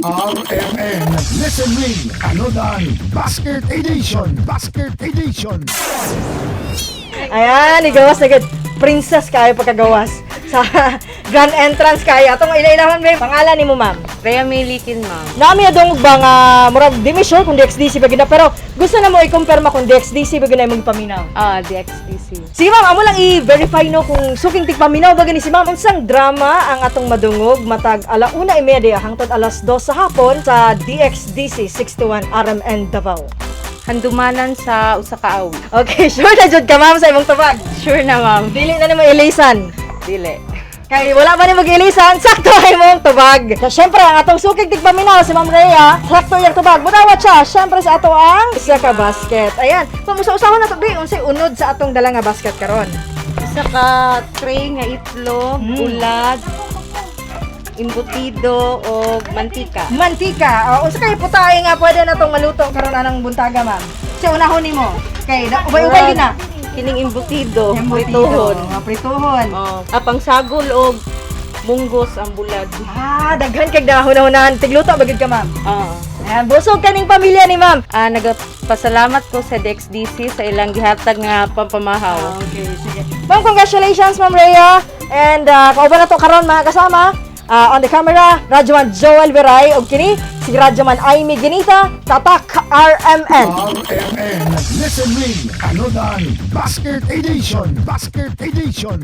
RMN Listen Ring Anodan Basket Edition. Basket Edition. Ayan, igawas na gud. Princess kayo pagkagawas. Sa grand entrance kayo. Atong ila-ilahon, babe. Pangalan nimo, ma'am? Rhea May Likin, ma'am. Nami adong ba nga murag di mi sure kung DXDC ba gina, pero gusto na mo i-confirm kung DXDC ba gina imong paminaw. Ah, DXDC. Sige ma'am, amo lang i-verify no kung suking tigpaminaw ba gani si ma'am. Unsang drama ang atong madungog matag 1:30 hangtod 2:00 sa hapon sa DXDC 61 RMN Davao? Handumanan sa usa ka awi. Okay, sure na jud ka, ma'am, sa imong tubag? Sure na, ma'am. Dili na nimo ilisan? Dili. Kay wala ba ni mag-ilisan, sakto ay mong tubag. So, syempre, ang atong suking tigpaminaw, si Ma'am Rhea, sakto yung tubag. Mudawat siya, syempre, sa ato ang isa ka basket. Ayan, pamusa-usahon na to, di, unsay unod sa atong dala nga basket karon? Usa ka tray nga itlog, bulad, embutido o mantika. Mantika. O, unsa kay putahe nga pwede na tong maluto karon anang buntaga, ma'am? Siya unahon nimo. Kay ubay-ubay gina. Kining embutido, Embutido. prituhon. Mga prituhon. Oh, apang sagol og munggos ang bulad. Ah, daghan kay dahon-dahonan. Tigluto ba gid ka, ma'am? Ah. Ayan, busog kaning pamilya ni ma'am. Ah, nagapasalamat ko sa DXDC sa ilang gihatag nga pampamahaw. Okay, sige. Ma'am, congratulations, Ma'am Rhea. And kauban na to karon mga kasama. On the camera, Radyoman Joel Veray ug kini si Radyoman Amy Ginita, Tatak RMN. RMN Listen Ring Anodan Basket Edition. Basket Edition.